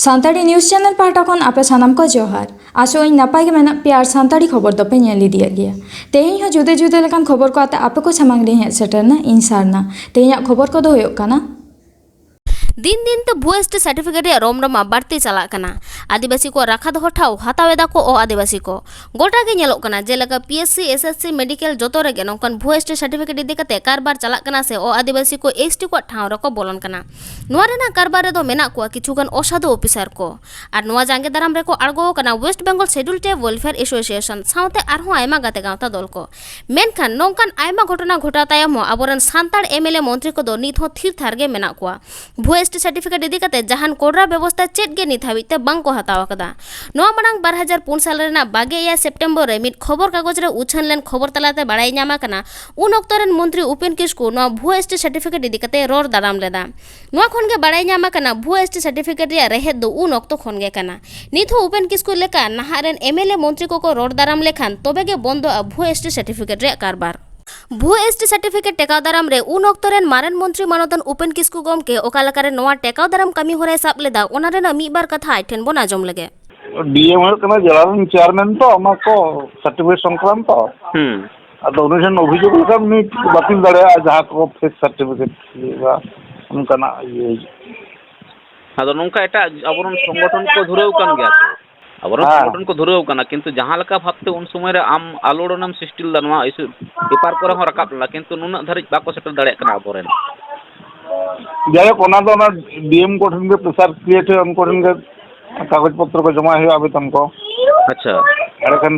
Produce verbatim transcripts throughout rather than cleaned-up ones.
Santali news channel ᱯᱟᱦᱴᱟ ᱠᱷᱚᱱ ᱟᱯᱮ ᱥᱟᱱᱟᱢ ᱠᱚ ᱡᱚᱦᱟᱨ᱾ ᱟᱥᱚᱜ ᱟᱹᱧ ᱱᱟᱯᱟᱭ ᱜᱮ ᱢᱮᱱᱟᱜ ᱯᱮᱭᱟ ᱟᱨ ᱥᱟᱱᱛᱟᱲᱤ ᱠᱷᱚᱵᱚᱨ ᱫᱚᱯᱮ ᱧᱮᱞ ᱤᱫᱤᱭᱮᱫ ᱜᱮᱭᱟ᱾ ᱛᱮᱦᱮᱧ ᱦᱚᱸ ᱡᱩᱫᱟᱹ ᱡᱩᱫᱟᱹ ᱞᱮᱠᱟᱱ ᱠᱷᱚᱵᱚᱨ ᱠᱚ ᱟᱛᱮ ᱟᱯᱮ ᱠᱚ ᱥᱟᱢᱟᱝ ᱨᱤᱧ ᱦᱮᱡ ᱥᱮᱴᱮᱨᱱᱟ ᱤᱧ ᱥᱟᱨᱱᱟ᱾ ᱛᱮᱦᱮᱧᱟᱜ ᱠᱷᱚᱵᱚᱨ ᱠᱚᱫᱚ ᱦᱩᱭᱩᱜ ᱠᱟᱱᱟ, ᱫᱤᱱ ᱫᱤᱱ ᱛᱮ ᱵᱷᱩᱣᱟᱹ ᱮᱥ ᱴᱤ ᱥᱟᱨᱴᱤᱯᱷᱤᱠᱮᱴ ᱨᱮᱭᱟᱜ ᱨᱚᱢ ᱨᱚᱢᱟ ᱵᱟᱹᱲᱛᱤ ᱪᱟᱞᱟᱜ ᱠᱟᱱᱟ᱾ ᱟᱹᱫᱤᱵᱟᱹᱥᱤ ᱠᱚᱣᱟᱜ ᱨᱟᱠᱷᱟ ᱫᱚᱦᱚ ᱴᱷᱟᱶ ᱦᱟᱛᱟᱣ ᱮᱫᱟ ᱠᱚ ᱚ ᱟᱹᱫᱤᱵᱟᱹᱥᱤ ᱠᱚ᱾ ᱜᱚᱴᱟ ᱜᱮ ᱧᱮᱞᱚᱜ ᱠᱟᱱᱟ, ᱡᱮᱞᱮᱠᱟ P S C, S S C, medical ᱡᱚᱛᱚ ᱨᱮᱜᱮ ᱱᱚᱝᱠᱟᱱ ᱵᱷᱩᱣᱟᱹ ᱮᱥ ᱴᱤ ᱥᱟᱨᱴᱤᱯᱷᱤᱠᱮᱴ ᱤᱫᱤ ᱠᱟᱛᱮ ᱠᱟᱨᱵᱟᱨ ᱪᱟᱞᱟᱜ ᱠᱟᱱᱟ ᱥᱮ ᱚ ᱟᱹᱫᱤᱵᱟᱹᱥᱤ ᱠᱚ ᱮᱥ ᱴᱤ ᱠᱚᱣᱟᱜ ᱴᱷᱟᱶ ᱨᱮᱠᱚ ᱵᱚᱞᱚᱱ ᱠᱟᱱᱟ᱾ ᱱᱚᱣᱟ ᱨᱮᱱᱟᱜ ᱠᱟᱨᱵᱟᱨ ᱨᱮᱫᱚ ᱢᱮᱱᱟᱜ ᱠᱚᱣᱟ ᱠᱤᱪᱷᱩ ᱜᱟᱱ ᱚᱥᱟᱫᱷᱩ ᱚᱯᱷᱤᱥᱟᱨ ᱠᱚ᱾ ᱟᱨ ᱱᱚᱣᱟ ᱡᱟᱸᱜᱮ ᱫᱟᱨᱟᱢ ᱨᱮᱠᱚ ᱟᱬᱜᱚ ᱟᱠᱟᱱᱟ West Bengal schedule tribe welfare association ᱥᱟᱶᱛᱮ ᱟᱨᱦᱚᱸ ᱟᱭᱢᱟ ᱜᱟᱛᱮ ᱜᱟᱶᱛᱟ ᱫᱚᱞ ᱠᱚ᱾ ᱢᱮᱱᱠᱷᱟᱱ ᱱᱚᱝᱠᱟᱱ ᱟᱭᱢᱟ ᱜᱷᱚᱴᱚᱱᱟ ᱜᱷᱚᱴᱟᱣ ᱛᱟᱭᱚᱢ ᱦᱚᱸ ᱟᱵᱚᱨᱮᱱ ᱥᱟᱱᱛᱟᱲ ᱮᱢ ᱮᱞ ᱮ ᱢᱚᱱᱛᱨᱤ ᱠᱚᱫᱚ ᱱᱤᱛ ᱦᱚᱸ ᱛᱷᱤᱨ ᱛᱷᱟᱨ ᱜᱮ ᱢᱮᱱᱟᱜ ᱠᱚᱣᱟ᱾ ᱵᱷᱩᱣᱟᱹ ᱮᱥ ᱴᱤ ᱥᱟᱨᱴᱤᱯᱷᱤᱠᱮᱴ ᱤᱫᱤ ᱠᱟᱛᱮ ᱡᱟᱦᱟᱱ ᱠᱚᱰᱨᱟ ᱵᱮᱵᱚᱥᱛᱟ ᱪᱮᱫ ᱜᱮ ᱱᱤᱛ ᱦᱟᱹᱵᱤᱡ ᱛᱮ ᱵᱟᱝ ᱠᱚ ᱦᱟᱛᱟᱣ ᱟᱠᱟᱫᱟ᱾ ᱱᱚᱣᱟ ᱢᱟᱲᱟᱝ ᱵᱟᱨ ᱦᱟᱡᱟᱨ ᱯᱩᱱ ᱥᱟᱞ ᱨᱮᱱᱟᱜ ᱵᱟᱜᱮ ᱮᱭᱟᱭ ᱥᱮᱯᱴᱮᱢᱵᱚᱨ ᱨᱮ ᱢᱤᱫ ᱠᱷᱚᱵᱚᱨ ᱠᱟᱜᱚᱡᱽ ᱨᱮ ᱩᱪᱷᱟᱹᱱ ᱞᱮᱱ ᱠᱷᱚᱵᱚᱨ ᱛᱟᱞᱟᱛᱮ ᱵᱟᱲᱟᱭ ᱧᱟᱢ ᱟᱠᱟᱱᱟ, ᱩᱱ ᱚᱠᱛᱚ ᱨᱮᱱ ᱢᱚᱱᱛᱨᱤ ᱩᱯᱮᱱ ᱠᱤᱥᱠᱩ ᱱᱚᱣᱟ ᱵᱷᱩᱣᱟᱹ ᱮᱥ ᱴᱤ ᱥᱟᱨᱴᱤᱯᱷᱤᱠᱮᱴ ᱤᱫᱤ ᱠᱟᱛᱮ ᱨᱚᱲ ᱫᱟᱨᱟᱢ ᱞᱮᱫᱟ᱾ ᱱᱚᱣᱟ ᱠᱷᱚᱱ ᱜᱮ ᱵᱟᱲᱟᱭ ᱧᱟᱢ ᱟᱠᱟᱱᱟ, ᱵᱷᱩᱣᱟᱹ ᱮᱥ ᱴᱤ ᱥᱟᱨᱴᱤᱯᱷᱤᱠᱮᱴ ᱨᱮᱭᱟᱜ ᱨᱮᱦᱮᱫ ᱫᱚ ᱩᱱ ᱚᱠᱛᱚ ᱠᱷᱚᱱ ᱜᱮ ᱠᱟᱱᱟ᱾ ᱱᱤᱛ ᱦᱚᱸ ᱩᱯᱮᱱ ᱠᱤᱥᱠᱩ ᱞᱮᱠᱟ ᱱᱟᱦᱟᱜ ᱨᱮᱱ ᱮᱢ ᱮᱞ ᱮ ᱢᱚᱱᱛᱨᱤ ᱠᱚᱠᱚ ᱨᱚᱲ ᱫᱟᱨᱟᱢ ᱞᱮᱠᱷᱟᱱ ᱛᱚᱵᱮ ᱜᱮ ᱵᱚᱱᱫᱚᱜᱼᱟ ᱵᱷᱩᱣᱟᱹ ᱮᱥ ᱴᱤ ᱥᱟᱨᱴᱤᱯᱷᱤᱠᱮᱴ ᱨᱮᱭᱟᱜ ᱠᱟᱨᱵᱟᱨ᱾ ᱵᱷᱩᱣᱟᱹ ᱮᱥ ᱴᱤ ᱥᱟᱨᱴᱤᱯᱷᱤᱠᱮᱴ ᱴᱮᱠᱟᱣ ᱫᱟᱨᱟᱢ ᱨᱮ ᱩᱱ ᱚᱠᱛᱚ ᱨᱮᱱ ᱢᱟᱨᱮᱱ ᱢᱚᱱᱛᱨᱤ ᱢᱟᱱᱚᱛᱟᱱ ᱩᱯᱮᱱ ᱠᱤᱥᱠᱩ ᱜᱚᱢᱠᱮ ᱚᱠᱟ ᱞᱮᱠᱟᱨᱮ ᱱᱚᱣᱟ ᱴᱮᱠᱟᱣ ᱫᱟᱨᱟᱢ ᱠᱟᱹᱢᱤ ᱦᱚᱨᱟᱭ ᱥᱟᱵ ᱞᱮᱫᱟ, ᱚᱱᱟ ᱨᱮᱱᱟᱜ ᱢᱤᱫ ᱵᱟᱨ ᱠᱟᱛᱷᱟ ᱟᱡ ᱴᱷᱮᱱ ᱵᱚᱱ ᱟᱸᱡᱚᱢ ᱞᱮᱜᱮ᱾ ᱰᱤ ᱮᱢ ᱦᱩᱭᱩᱜ ᱠᱟᱱᱟ ᱡᱮᱞᱟ ᱨᱮᱱ ᱪᱮᱭᱟᱨᱢᱮᱱ ᱛᱚ, ᱚᱱᱟ ᱠᱚ ᱥᱟᱨᱴᱤᱯᱷᱤᱠᱮᱴ ᱥᱚᱝᱠᱨᱟᱱᱛᱚ᱾ ᱦᱩᱸ᱾ ᱟᱫᱚ ᱩᱱᱤ ᱴᱷᱮᱱ ᱚᱵᱷᱤᱡᱳᱜᱽ ᱞᱮᱠᱷᱟᱱ ᱩᱱᱤ ᱵᱟᱹᱛᱤᱞ ᱫᱟᱲᱮᱭᱟᱜᱼᱟ, ᱡᱟᱦᱟᱸ ᱠᱚ ᱯᱷᱮᱠ ᱥᱟᱨᱴᱤᱯᱷᱤᱠᱮᱴ ᱦᱩᱭᱩᱜᱼᱟ, ᱚᱱᱠᱟᱱᱟᱜ ᱤᱭᱟᱹ ᱦᱤᱡᱩᱜᱼᱟ᱾ ᱟᱫᱚ ᱱᱚᱝᱠᱟ ᱮᱴᱟᱜ ᱟᱵᱚᱨᱮᱱ ᱥᱚᱝᱜᱚᱴᱷᱚᱱ ᱠᱚ ᱫᱷᱩᱨᱟᱹᱣ ᱠᱟᱱ ᱜᱮᱭᱟ ᱠᱚ, ᱟᱵᱚᱨᱮᱱ ᱦᱮᱸ᱾ ᱥᱚᱝᱜᱚᱴᱷᱚᱱ ᱠᱚ ᱫᱷᱩᱨᱟᱹᱣ ᱠᱟᱱᱟ, ᱠᱤᱱᱛᱩ ᱡᱟᱦᱟᱸ ᱞᱮᱠᱟ ᱵᱷᱟᱵᱛᱮ ᱩᱱ ᱥᱚᱢᱚᱭ ᱨᱮ ᱟᱢ ᱟᱞᱳᱲᱚᱱᱮᱢ ᱥᱨᱤᱥᱴᱤ ᱞᱮᱫᱟ, ᱱᱚᱣᱟ ᱤᱥᱩ ᱯᱮᱯᱟᱨ ᱠᱚᱨᱮ ᱦᱚᱸ ᱨᱟᱠᱟᱵ ᱞᱮᱱᱟ, ᱠᱤᱱᱛᱩ ᱱᱩᱱᱟᱹᱜ ᱫᱷᱟᱹᱨᱤᱡ ᱵᱟᱠᱚ ᱥᱮᱴᱮᱨ ᱫᱟᱲᱮᱭᱟᱜ ᱠᱟᱱᱟ ᱟᱵᱚᱨᱮᱱ᱾ ᱡᱟᱭᱦᱳᱠ, ᱚᱱᱟ ᱫᱚ ᱚᱱᱟ ᱰᱤ ᱮᱢ ᱠᱚᱴᱷᱮᱱ ᱜᱮ ᱯᱨᱮᱥᱟᱨ ᱠᱨᱤᱭᱮᱴ ᱦᱩᱭᱩᱜᱼᱟ, ᱩᱱᱠᱩ ᱴᱷᱮᱱ ᱜᱮ ᱠᱟᱜᱚᱡᱽ ᱯᱚᱛᱨᱚ ᱠᱚ ᱡᱚᱢᱟ ᱦᱩᱭᱩᱜᱼᱟ, ᱟᱵᱮᱫᱚᱱ ᱠᱚ᱾ ᱟᱪᱪᱷᱟ᱾ ᱮᱸᱰᱮᱠᱷᱟᱱ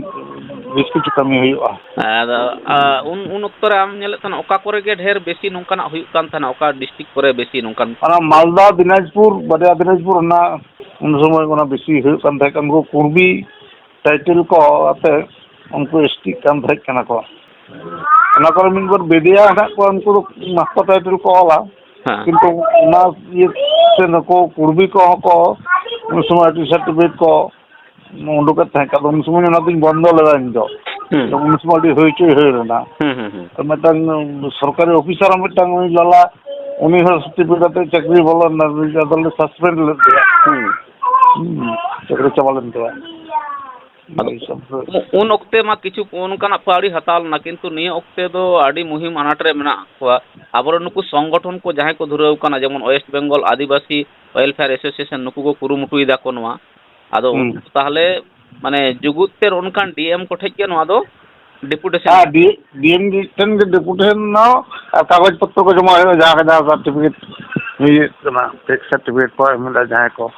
ᱵᱮᱥ ᱠᱤᱪᱷᱩ ᱠᱟᱹᱢᱤ ᱦᱩᱭᱩᱜᱼᱟ᱾ ᱟᱫᱚ, ᱟ, ᱩᱱ, ᱩᱱ ᱚᱠᱛᱚ ᱨᱮ ᱟᱢ ᱧᱮᱞᱮᱫ ᱛᱟᱦᱮᱱᱟ, ᱚᱠᱟ ᱠᱚᱨᱮ ᱜᱮ ᱰᱷᱮᱨ ᱵᱮᱥᱤ ᱱᱚᱝᱠᱟᱱᱟᱜ ᱦᱩᱭᱩᱜ ᱠᱟᱱ ᱛᱟᱦᱮᱱᱟ, ᱚᱠᱟ ᱰᱤᱥᱴᱨᱤᱠᱴ ᱠᱚᱨᱮ ᱵᱮᱥᱤ ᱱᱚᱝᱠᱟᱱ? ᱚᱱᱟ ᱢᱟᱞᱫᱟ, ᱫᱤᱱᱟᱡᱽᱯᱩᱨ, ᱵᱟᱨᱭᱟ ᱫᱤᱱᱟᱡᱽᱯᱩᱨ, ᱚᱱᱟ ᱩᱱ ᱥᱚᱢᱚᱭ ᱚᱱᱟ ᱵᱮᱥᱤ ᱦᱩᱭᱩᱜ ᱠᱟᱱ ᱛᱟᱦᱮᱸ ᱠᱟᱱᱟ᱾ ᱩᱱᱠᱩ ᱠᱩᱲᱵᱤ ᱴᱟᱭᱴᱮᱞ ᱠᱚ ᱟᱛᱮ ᱩᱱᱠᱩ ᱮᱥ ᱴᱤᱜ ᱠᱟᱱ ᱛᱟᱦᱮᱸ ᱠᱟᱱᱟ ᱠᱚ᱾ ᱚᱱᱟ ᱠᱚᱨᱮ ᱢᱤᱫ ᱵᱟᱨ ᱵᱮᱫᱤᱭᱟ ᱦᱮᱱᱟᱜ ᱠᱚᱣᱟ, ᱩᱱᱠᱩ ᱫᱚ ᱢᱟᱥᱴᱟᱨ ᱴᱟᱭᱴᱮᱞ ᱠᱚ ᱚᱞᱟ, ᱦᱮᱸ᱾ ᱠᱤᱱᱛᱩ ᱚᱱᱟ ᱤᱭᱟᱹ ᱛᱮ ᱱᱩᱠᱩ ᱠᱩᱲᱵᱤ ᱠᱚᱦᱚᱸ ᱠᱚ ᱩᱱ ᱥᱚᱢᱚᱭ ᱟᱹᱰᱤ ᱥᱟᱨᱴᱤᱯᱷᱤᱠᱮᱴ ᱠᱚ ᱩᱰᱩᱠᱮᱫ ᱛᱟᱦᱮᱸ ᱠᱟᱱᱟ᱾ ᱩᱱ ᱥᱚᱢᱚᱭ ᱚᱱᱟ ᱫᱚᱧ ᱵᱚᱱᱫᱚ ᱞᱮᱫᱟ ᱤᱧ ᱫᱚ᱾ ᱦᱩᱸ᱾ ᱛᱚ ᱩᱱ ᱥᱚᱢᱚᱭ ᱟᱹᱰᱤ ᱦᱚᱭᱪᱚᱭ ᱦᱩᱭ ᱞᱮᱱᱟ᱾ ᱦᱩᱸ, ᱦᱩᱸ, ᱦᱩᱸ᱾ ᱟᱨ ᱢᱤᱫᱴᱟᱝ ᱥᱚᱨᱠᱟᱨᱤ ᱚᱯᱷᱤᱥᱟᱨ ᱦᱚᱸ ᱢᱤᱫᱴᱟᱝ ᱩᱱᱤ ᱞᱟᱞᱟ, ᱩᱱᱤ ᱦᱚᱸ ᱥᱟᱨᱴᱤᱯᱷᱤᱠᱮᱴ ᱟᱛᱮ ᱪᱟᱹᱠᱨᱤ ᱵᱚᱞᱚ ᱞᱮᱱᱟ, ᱟᱫᱚᱞᱮ ᱥᱟᱥᱯᱮᱱᱰ ᱞᱮᱫ ᱛᱟᱭᱟ᱾ ᱦᱩᱸ᱾ ᱦᱩᱸ, ᱪᱟᱹᱠᱨᱤ ᱪᱟᱵᱟ ᱞᱮᱱ ᱛᱟᱭᱟ᱾ ᱟᱫᱚ ᱩᱱ ᱚᱠᱛᱮ ᱢᱟ ᱠᱤᱪᱷᱩ ᱚᱱᱠᱟᱱᱟᱜ ᱯᱟᱹᱣᱲᱤ ᱦᱟᱛᱟᱣ ᱞᱮᱱᱟ, ᱠᱤᱱᱛᱩ ᱱᱤᱭᱟᱹ ᱚᱠᱛᱮ ᱫᱚ ᱟᱹᱰᱤ ᱢᱩᱦᱤᱢ ᱟᱱᱟᱴ ᱨᱮ ᱢᱮᱱᱟᱜ ᱠᱚᱣᱟ᱾ ᱟᱵᱚᱨᱮᱱ ᱱᱩᱠᱩ ᱥᱚᱝᱜᱚᱴᱷᱚᱱ ᱠᱚ ᱡᱟᱦᱟᱸᱭ ᱠᱚ ᱫᱷᱩᱨᱟᱹᱣ ᱠᱟᱱᱟ, ᱡᱮᱢᱚᱱ West Bengal Adivasi Welfare Association, ᱱᱩᱠᱩ ᱠᱚ ᱠᱩᱨᱩᱢᱩᱴᱩᱭᱮᱫᱟ ᱠᱚ ᱱᱚᱣᱟ᱾ ᱟᱫᱚ ᱦᱩᱸ᱾ ᱩᱱᱠᱩ ᱛᱟᱦᱚᱞᱮ ᱢᱟᱱᱮ ᱡᱩᱜᱩᱫ ᱛᱮ ᱚᱱᱠᱟᱱ D M ᱠᱚᱴᱷᱮᱡ ᱜᱮ ᱱᱚᱣᱟ ᱫᱚ deputation? ᱦᱮᱸ, D-, D M ᱴᱷᱮᱱ ᱜᱮ deputation ᱦᱚᱸ ᱟᱨ ᱠᱟᱜᱚᱡᱽ ᱯᱚᱛᱨᱚ ᱠᱚ ᱡᱚᱢᱟ ᱦᱩᱭᱩᱜᱼᱟ, ᱡᱟᱦᱟᱸ ᱠᱟᱡᱟ certificate ᱦᱩᱭᱩᱜ ᱠᱟᱱᱟ, fake certificate ᱠᱚ ᱮᱢ ᱮᱫᱟ ᱡᱟᱦᱟᱸᱭ ᱠᱚ᱾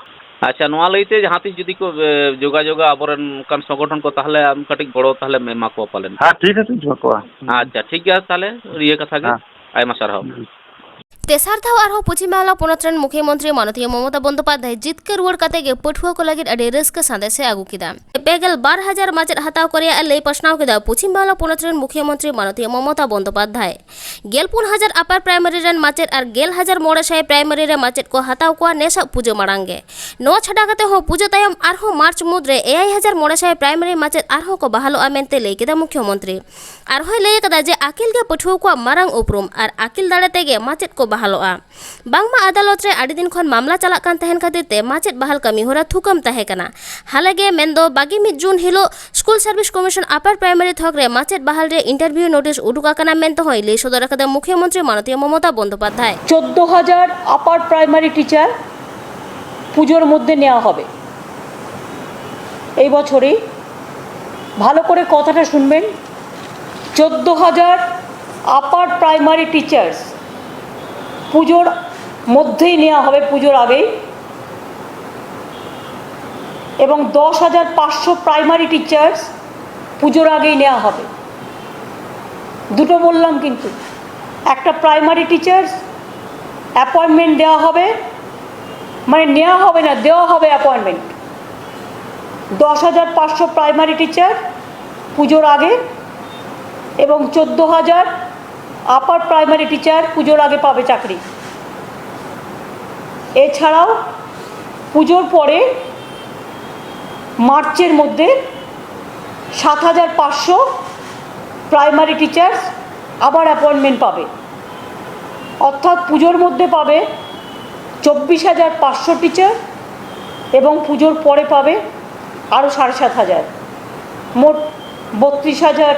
ᱟᱪᱪᱷᱟ, ᱱᱚᱣᱟ ᱞᱟᱹᱭᱛᱮ ᱡᱟᱦᱟᱸ ᱛᱤᱥ ᱡᱩᱫᱤ ᱠᱚ, ᱮ, ᱡᱳᱜᱟᱡᱳᱜᱟ ᱟᱵᱚᱨᱮᱱ ᱚᱱᱠᱟᱱ ᱥᱚᱝᱜᱚᱴᱷᱚᱱ ᱠᱚ, ᱛᱟᱦᱚᱞᱮ ᱟᱢ ᱠᱟᱹᱴᱤᱡ ᱜᱚᱲᱚ ᱛᱟᱦᱞᱮᱢ ᱮᱢᱟ ᱠᱚᱣᱟ ᱯᱟᱞᱮᱱ? ᱦᱮᱸ, ᱴᱷᱤᱠ ᱟᱪᱷᱮ, ᱡᱚᱦᱟᱨ ᱠᱚᱣᱟ᱾ ᱟᱪᱪᱷᱟ, ᱴᱷᱤᱠ ᱜᱮᱭᱟ, ᱛᱟᱦᱞᱮ ᱱᱤᱭᱟᱹ ᱠᱟᱛᱷᱟ ᱜᱮ᱾ ᱦᱮᱸ᱾ ᱟᱭᱢᱟ ᱥᱟᱨᱦᱟᱣ᱾ ᱦᱩᱸ᱾ ᱛᱮᱥᱟᱨ ᱫᱷᱟᱣ ᱟᱨᱦᱚᱸ ᱯᱚᱪᱷᱤᱢ ᱵᱟᱝᱞᱟ ᱯᱚᱱᱚᱛ ᱨᱮᱱ ᱢᱩᱠᱷᱭᱟᱹ ᱢᱚᱱᱛᱨᱤ ᱢᱟᱱᱚᱛᱤᱭᱟᱹ ᱢᱚᱢᱚᱛᱟ ᱵᱚᱱᱫᱳᱯᱟᱫᱽᱫᱷᱟᱭ ᱡᱤᱛᱠᱟᱹᱨ ᱨᱩᱣᱟᱹᱲ ᱠᱟᱛᱮ ᱜᱮ ᱯᱟᱹᱴᱷᱩᱣᱟᱹ ᱠᱚ ᱞᱟᱹᱜᱤᱫ ᱟᱹᱰᱤ ᱨᱟᱹᱥᱠᱟᱹ ᱥᱟᱸᱫᱮᱥ ᱮ ᱟᱹᱜᱩ ᱠᱮᱫᱟ᱾ ᱯᱮ ᱜᱮᱞ ᱵᱟᱨ ᱦᱟᱡᱟᱨ ᱢᱟᱪᱮᱫ ᱦᱟᱛᱟᱣ ᱠᱚ ᱨᱮᱭᱟᱜ ᱮ ᱞᱟᱹᱭ ᱯᱟᱥᱱᱟᱣ ᱠᱮᱫᱟ ᱯᱚᱪᱷᱤᱢ ᱵᱟᱝᱞᱟ ᱯᱚᱱᱚᱛ ᱨᱮᱱ ᱢᱩᱠᱷᱭᱟᱹ ᱢᱚᱱᱛᱨᱤ ᱢᱟᱱᱚᱛᱤᱭᱟᱹ ᱢᱚᱢᱚᱛᱟ ᱵᱚᱱᱫᱳᱯᱟᱫᱽᱫᱷᱟᱭ᱾ ᱜᱮᱞ ᱯᱩᱱ ᱦᱟᱡᱟᱨ upper primary ᱨᱮᱱ ᱢᱟᱪᱮᱫ ᱟᱨ ᱜᱮᱞ ᱦᱟᱡᱟᱨ ᱢᱚᱬᱮ ᱥᱟᱭ primary ᱨᱮ ᱢᱟᱪᱮᱫ ᱠᱚ ᱦᱟᱛᱟᱣ ᱠᱚᱣᱟ ᱱᱮᱥᱟᱜ ᱯᱩᱡᱟᱹ ᱢᱟᱲᱟᱝ ᱜᱮ᱾ ᱱᱚᱣᱟ ᱪᱷᱟᱰᱟ ᱠᱟᱛᱮ ᱦᱚᱸ ᱯᱩᱡᱟᱹ ᱛᱟᱭᱚᱢ ᱟᱨᱦᱚᱸ ᱢᱟᱨᱪ ᱢᱩᱫᱽ ᱨᱮ ᱮᱭᱟᱭ ᱦᱟᱡᱟᱨ ᱢᱚᱬᱮ ᱥᱟᱭ primary ᱢᱟᱪᱮᱫ ᱟᱨᱦᱚᱸ ᱠᱚ ᱵᱟᱦᱟᱞᱚᱜᱼᱟ ᱢᱮᱱᱛᱮ ᱞᱟᱹᱭ ᱠᱮᱫᱟ ᱢᱩᱠᱷᱭᱚᱢᱚᱱᱛᱨᱤ᱾ ᱟᱨᱦᱚᱸᱭ ᱞᱟᱹᱭ ᱟᱠᱟᱫᱟ ᱡᱮ ᱟᱹᱠᱤᱞ ᱜᱮ ᱯᱟᱹᱴᱷᱩᱣᱟᱹ ᱠᱚᱣᱟᱜ ᱢᱟᱨᱟᱝ ᱩᱯᱨᱩᱢ ᱟᱨ ᱟᱹᱠᱤᱞ ᱫᱟᱲᱮ ᱛᱮᱜᱮ ᱢᱟᱪᱮᱫ ᱠᱚ ᱵᱟᱦᱟᱞᱚᱜᱼᱟ᱾ ᱵᱟᱝᱢᱟ ᱟᱫᱟᱞᱚᱛ ᱨᱮ ᱟᱹᱰᱤ ᱫᱤᱱ ᱠᱷᱚᱱ ᱢᱟᱢᱞᱟ ᱪᱟᱞᱟᱜ ᱠᱟᱱ ᱛᱟᱦᱮᱱ ᱠᱷᱟᱹᱛᱤᱨ ᱛᱮ ᱢᱟᱪᱮᱫ ᱵᱟᱦᱟᱞ ᱠᱟᱹᱢᱤ ᱦᱚᱨᱟ ᱛᱷᱩᱠᱟᱹᱢ ᱛᱟᱦᱮᱸ ᱠᱟᱱᱟ᱾ ᱦᱟᱞᱮ ᱜᱮ ᱢᱮᱱᱫᱚ ᱵᱟᱜᱮ ᱢᱤᱫ ᱡᱩᱱ ᱦᱤᱞᱳᱜ School Service Commission upper primary ᱛᱷᱚᱠ ᱨᱮ ᱢᱟᱪᱮᱫ ᱵᱟᱦᱟᱞ ᱨᱮ interview notice ᱩᱰᱩᱠ ᱟᱠᱟᱱᱟ ᱢᱮᱱᱛᱮ ᱦᱚᱸᱭ ᱞᱟᱹᱭ ᱥᱚᱫᱚᱨ ᱟᱠᱟᱫᱟ ᱢᱩᱠᱷᱭᱚᱢᱚᱱᱛᱨᱤ ᱢᱟᱱᱚᱛᱤᱭᱟᱹ ᱢᱚᱢᱚᱛᱟ ᱵᱚᱱᱫᱳᱯᱟᱫᱽᱫᱷᱟᱭ᱾ চোদ্দ হাজার upper primary teacher পুজোর মধ্যে নেওয়া হবে এই বছরই। ভালো করে কথাটা শুনবেন, চোদ্দ হাজার upper primary teachers পুজোর মধ্যেই নেওয়া হবে, পুজোর আগেই। এবং দশ হাজার পাঁচশো primary teachers পুজোর আগেই নেওয়া হবে। দুটো বললাম কিন্তু, একটা প্রাইমারি টিচার্স অ্যাপয়েন্টমেন্ট দেওয়া হবে, মানে নেওয়া হবে না, দেওয়া হবে অ্যাপয়েন্টমেন্ট। দশ হাজার পাঁচশো প্রাইমারি টিচার পুজোর আগে এবং চোদ্দো হাজার আপার প্রাইমারি টিচার পুজোর আগে পাবে চাকরি। এছাড়াও পুজোর পরে মার্চের মধ্যে সাত হাজার পাঁচশো প্রাইমারি টিচার্স আবার অ্যাপয়েন্টমেন্ট পাবে। অর্থাৎ পুজোর মধ্যে পাবে চব্বিশ হাজার পাঁচশো টিচার এবং পুজোর পরে পাবে আরও সাড়ে সাত হাজার। মোট বত্রিশ হাজার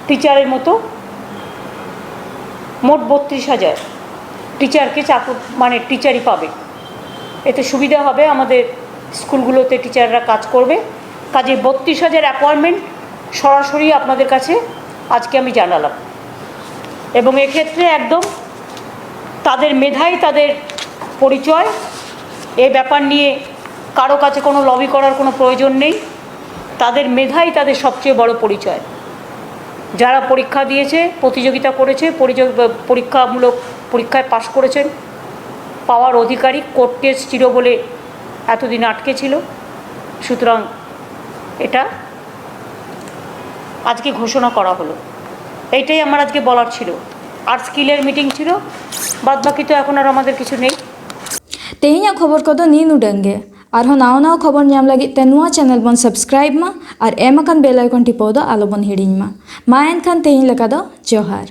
টিচারের মতো, মোট বত্রিশ হাজার টিচারকে চাকর, মানে টিচারই পাবে। এতে সুবিধা হবে, আমাদের স্কুলগুলোতে টিচাররা কাজ করবে। কাজে বত্রিশ হাজার অ্যাপয়েন্টমেন্ট সরাসরি আপনাদের কাছে আজকে আমি জানালাম। এবং এক্ষেত্রে একদম তাদের মেধাই তাদের পরিচয়। এ ব্যাপার নিয়ে কারো কাছে কোনো লবি করার কোনো প্রয়োজন নেই। তাদের মেধাই তাদের সবচেয়ে বড় পরিচয়। যারা পরীক্ষা দিয়েছে, প্রতিযোগিতা করেছে, পরিযোগ-, পরীক্ষামূলক পরীক্ষায় পাশ করেছেন, পাওয়ার অধিকারী। কোর্ট কেস ছিল বলে এতদিন আটকে ছিল। সুতরাং এটা আজকে ঘোষণা করা হলো। এইটাই আমার আজকে বলার ছিল। আর স্কিলের মিটিং ছিল, বাদ বাকি তো এখন আর আমাদের কিছু নেই। ᱛᱮᱦᱮᱧᱟᱜ ᱠᱷᱚᱵᱚᱨ ᱠᱚᱫᱚ ᱱᱤᱱ ᱩᱰᱟᱹᱝ ᱜᱮ᱾ ᱟᱨᱦᱚᱸ ᱱᱟᱣᱟ ᱱᱟᱣᱟ ᱠᱷᱚᱵᱚᱨ ᱧᱟᱢ ᱞᱟᱹᱜᱤᱫ ᱛᱮ ᱱᱚᱣᱟ ᱪᱮᱱᱮᱞ ᱵᱚᱱ ᱥᱟᱵᱥᱠᱨᱟᱭᱤᱵ ᱢᱟ ᱟᱨ ᱮᱢ ᱟᱠᱟᱱ ᱵᱮᱞ ᱟᱭᱠᱚᱱ ᱴᱤᱯᱟᱹᱣ ᱫᱚ ᱟᱞᱚ ᱵᱚᱱ ᱦᱤᱲᱤᱧ ᱢᱟ᱾ ᱢᱟ ᱮᱱᱠᱷᱟᱱ ᱛᱮᱦᱮᱧ ᱞᱮᱠᱟ ᱫᱚ ᱡᱚᱦᱟᱨ᱾